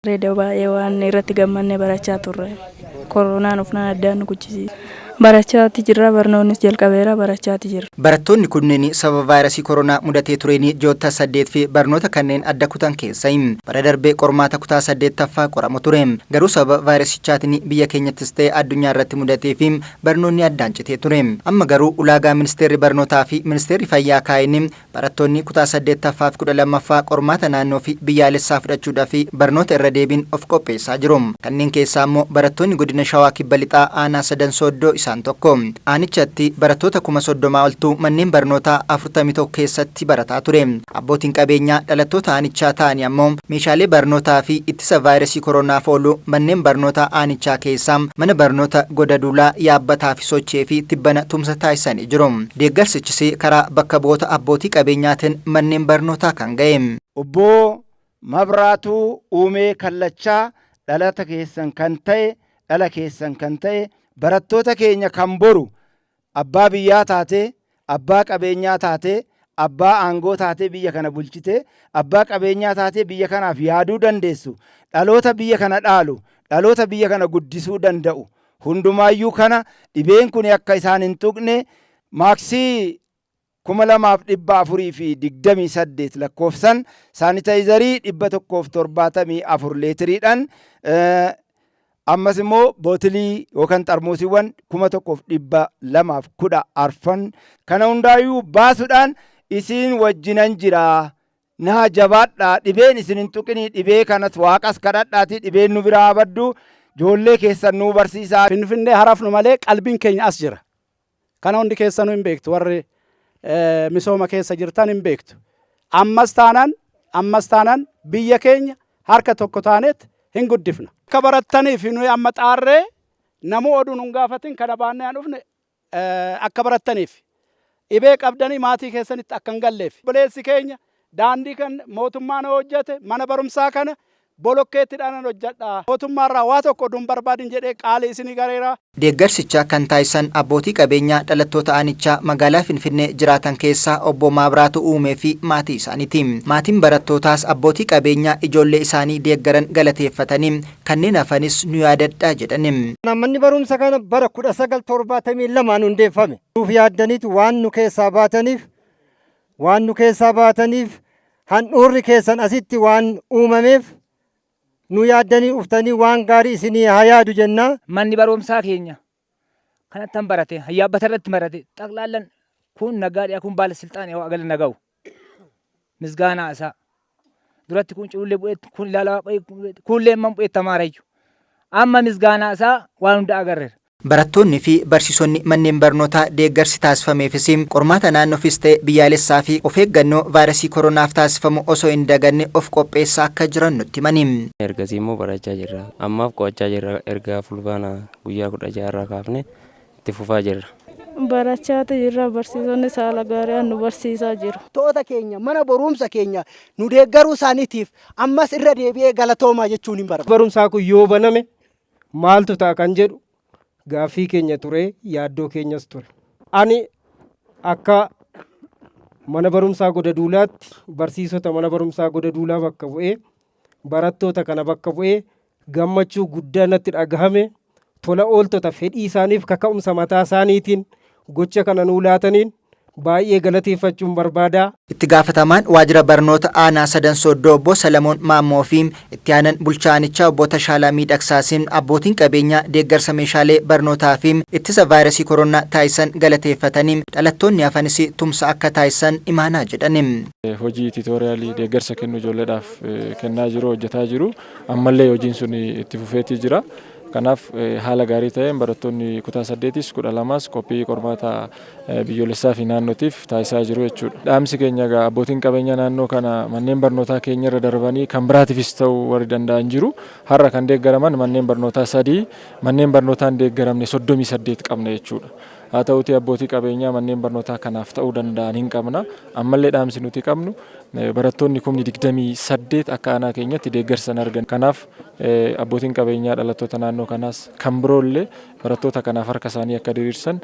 Reedoo baay'ee waan irratti gammanne barachaa turre. Koronaan ufnaan addaan nu kuchisiise. Barachaati jirra, barnoonnis jalqabeera, barachaati jirra. Barattoonni kunneen sababa vaayirasii koronaa mudatee tureen ji'oota 8 fi barnoota kanneen adda kutan keessa bara darbee qormaata kutaa 8ffaa qoramu ture. Garuu sababa vaayirasichaatiin biyya keenyattis ta'e addunyaa irratti mudatee fi barnoonni addaan citee ture. Amma garuu ulaagaa ministeerri barnootaa fi ministeerri fayyaa kaa'een barattoonni kutaa 8ffaa fi 12ffaa qormaata naannoo fi biyyaalessaa fudhachuudhaaf barnoota irra deebiin of qopheessaa jiru. Kanneen keessaa immoo barattoonni godina Shawaa Kibba Lixaa aanaa Sadan Sooddoo isaan tokko. Aanichatti barattoota 30,000 oltu manneen barnootaa 41 keessatti barataa ture. Abbootiin qabeenyaa dhalattoota aanichaa ta'anii ammoo meeshaalee barnootaa fi ittisa vaayirasii koronaaf oolu manneen barnootaa aanichaa keessaa mana barnoota Goda Duulaa, Yaabbataa fi Sochee fi tibbana tumsa taasisanii jiru. Deeggarsichis karaa bakka bu'oota abbootii qabeenyaatiin manneen barnootaa kan ga'e. Obbo Mabraatuu Uumee Kallachaa dhalata keessan kan ta'e, dhala keessan kan ta'e, barattoota keenya kan boru abbaa biyyaa taatee, abbaa qabeenyaa taatee, abbaa aangoo taatee biyya kana bulchitee, abbaa qabeenyaa taatee biyya kanaaf yaaduu dandeessu, dhaloota biyya kana dhaalu, dhaloota biyya kana guddisuu danda'u, hundumaayyuu kana dhibeen kun akka isaan hin tuqne maaksii 2428 lakkoofsan saanitaayizarii 174 leetiriidhaan, ammas immoo bootilii yookaan xarmuusiiwwan 1214 kana hundaayyuu baasuudhaan isiin wajjinan jira. Naa jabaadhaa, dhibeen isin hin tuqinii, dhibee kanas waaqas kadhadhaatii dhibeen nu biraa baddu, ijoollee keessan nuu barsiisaa. Finfinnee harafnu malee qalbiin keenya as jira. Kana hundi keessanuu hin beektu, warri misooma keessa jirtan hin beektu. Ammas taanaan biyya keenya harka tokko taaneet hin guddifna. Akka barattaniif nuyi amma xaarree namuu oduu nun gaafatin kana baannee aan dhufne akka barattaniif. Dhibee qabdanii maatii keessanitti akka hin galleef. Obboleessi keenya daandii kan mootummaan hojjete mana barumsaa kana bolokkeettiidhaan hojjedha. Mootummaarraa waa tokko oduun barbaadin jedhee qaalii isinii gareera. Deeggarsicha kan taasisan abbootii qabeenyaa dhalattoota aanichaa magaalaa Finfinnee jiraatan keessaa obbo Maabraatu Uumee fi maatii isaaniiti. Maatiin barattootaas abbootii qabeenyaa ijoollee isaanii deeggaran galateeffatanii kanneen hafanis nu yaadadhaa jedhan. Manni barumsa kana bara 1972 hundeeffame. Nuuf yaaddaniitu waan nu keessaa baataniif, handhuurri keessan asitti waan uumameef, nu yaaddanii dhuftanii waan gaarii isinii haa yaadu jenna. Manni barumsaa keenya kanattan barate, yaabbata irratti barate, xaqlaallan kun nagaadha, kun baala silxaanii agala naga'u. Misgaanaa isaa. Duratti kun culullee bu'eetti, kun ilaalaa, kunillee man bu'eetti amaarayyu. Amma misgaanaa isaa waan hunda agarreera. Barattoonni fi barsiisonni manneen barnootaa deeggarsi taasifameefis qormaata naannoofis ta'e biyyaalessaa fi of eeggannoo vaayirasii koronaaf taasifamu osoo hin daganne of qopheessaa akka jiran nutti himani. Ergasii immoo barachaa jirra. Ammaaf qo'achaa jirra. Erga Fulbaana guyyaa 16 irraa kaafne itti fufaa jirra. Barachaati jirra, barsiisonni haala gaariidhaan nu barsiisaa jiru. Toota keenya mana barumsa keenya nu deeggaruu isaaniitiif ammas irra deebi'ee galatoomaa jechuun hin barbaadu. Barumsaa kun yoo baname maaltu ta'a kan jedhu gaaffii keenya ture, yaaddoo keenyas ture. Ani akka mana barumsaa Goda Duulaatti barsiisota mana barumsaa Goda Duulaa bakka bu'ee, barattoota kana bakka bu'ee, gammachuu guddaa natti dhagahame tola ooltota fedhii isaaniif kaka'umsa mataa isaaniitiin gocha kana nuu laataniin baay'ee galateeffachuun barbaada. Itti gaafatamaan waajjira barnoota aanaa Sadan Sooddoo obbo Salamoon Maammoo fi itti aanan bulchaa aanichaa obbo Tashaalaa Miidhagsaasiin abbootiin qabeenyaa deeggarsa meeshaalee barnootaa fi ittisa vaayirasii koronaa taasisan galateeffatanii dhalattoonni hafanis tumsa akka taasisan imaanaa jedhan. Hojii tutorialii deeggarsa kennu ijoolleedhaaf kennaa jiru, hojjetaa jiru, ammallee hojiin sun itti fufeetii jira. Kanaaf haala gaarii ta'een barattoonni kutaa 8s 12s qophii qormaata biyyoolessaa fi naannootiif taasisaa jiru jechuudha. Dhaamsi keenya egaa abbootiin qabeenya naannoo kana manneen barnootaa keenya irra darbanii kan biraatiifis ta'uu warri danda'an jiru. Har'a kan deeggaraman manneen barnootaa 3, manneen barnootaa hin deeggaramne 38 qabna jechuudha. Haa ta'uutii abbootii qabeenyaa manneen barnootaa kanaaf ta'uu danda'an hin qabna. Ammallee dhaamsi nuti qabnu barattoonni 28,000 akka aanaa keenyatti deeggarsa hin argan. Kanaaf abbootiin qabeenyaa dhalattoota naannoo kanaas kan biroollee barattoota kanaaf harka isaanii akka diriirsan.